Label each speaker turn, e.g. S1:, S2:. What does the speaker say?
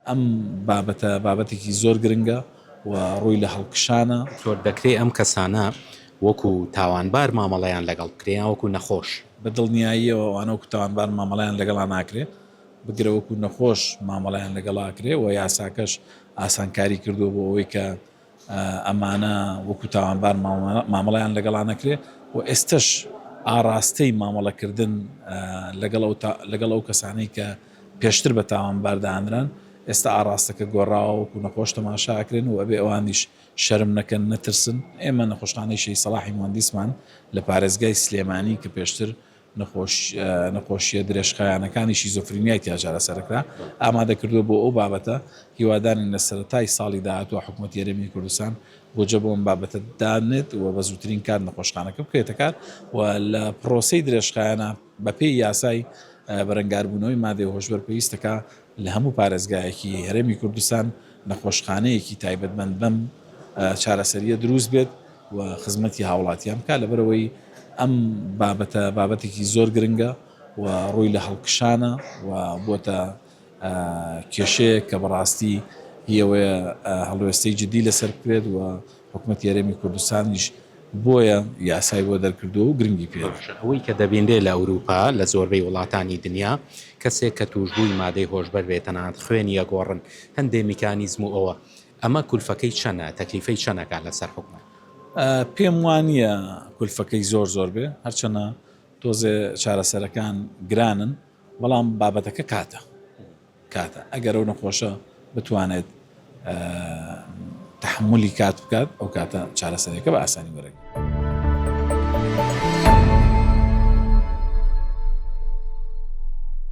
S1: ئەم بابەتە بابەتێکی زۆر گرنگە و ڕووی لە هەڵکشانە.
S2: دکتۆر دەکرێ ئەم کەسانە وەکو تاوانبار مامەڵەیان لەگەڵ بکرێ یان وەکو نەخۆش؟
S1: بە دڵنیاییەوە ئەوانە وەکو تاوانبار مامەڵەیان لەگەڵا ناکرێ، بگرە وەکو نەخۆش مامەڵەیان لەگەڵا ئەکرێ و یاساکەش ئاسانکاری کردووە بۆ ئەوەی کە ئەمانە وەکو تاوانبار مامەڵەیان لەگەڵا نەکرێ و ئێستەش ئاڕاستەی مامەڵەکردن لەگەڵ لەگەڵ ئەو کەسانەی کە پێشتر بە تاوانبار دانران ئێستا ئاڕاستەکە گۆڕاوە وەکو نەخۆش تەماشا ئەکرێن و ئەبێ ئەوانیش شەرم نەکەن نەترسن ئێمە نەخۆشخانەی شەهید سەڵاحی موهەندیسمان لە پارێزگای سلێمانی کە پێشتر نەخۆشییە درێژخایەنەکانی شیزۆفرینیای تیا چارەسەرکرا، ئامادەکردووە بۆ ئەو بابەتە، هیوادارین لە سەرەتای ساڵی داهاتووە حکومەتی هەرێمی کوردستان بودجە بۆ ئەم بابەتە دانێت و بە زووترین کات نەخۆشخانەکە بکرێتە کار و لە پرۆسەی درێژخایەنە بەپێی یاسای بەرەنگاربوونەوەی مادەی هۆشبەر پێویستەکە لە هەموو پارێزگایەکی هەرێمی کوردستان نەخۆشخانەیەکی تایبەتمەند بەم چارەسەرییە دروست بێت و خزمەتی هاوڵاتیان بکات، لەبەرئەوەی ئەم بابەتە بابەتێکی زۆر گرنگە و ڕووی لە هەڵکشانە و بۆتە کێشەیەک کە بەڕاستی هی ئەوەیە هەڵوێستەی جدی لەسەر بکرێت و حکومەتی هەرێمی کوردستانیش بۆیە یاسای بۆ دەرکردووە و گرنگی پێ.
S2: باشە ئەوەی کە دەبینرێ لە ئەوروپا لە زۆربەی وڵاتانی دنیا کەسێک کە توشبووی مادەی هۆشبەر بێ تەنانەت خوێنی ئەگۆڕن هەندێ میکانیزم و ئەوە ئەمە کولفەکەی چەنە تەکلیفەی چەن ئەکا لەسەر حکومەت؟
S1: پێم وانیە کولفەکەی زۆر زۆر بێ هەرچەنە تۆزێ چارەسەرەکان گرانن بەڵام بابەتەکە کاتە کاتە ئەگەر ئەو نەخۆشە بتوانێت تەحملی کات بکات ئەو کاتە چارەسەرەکە بە ئاسانی وەرەگرێت.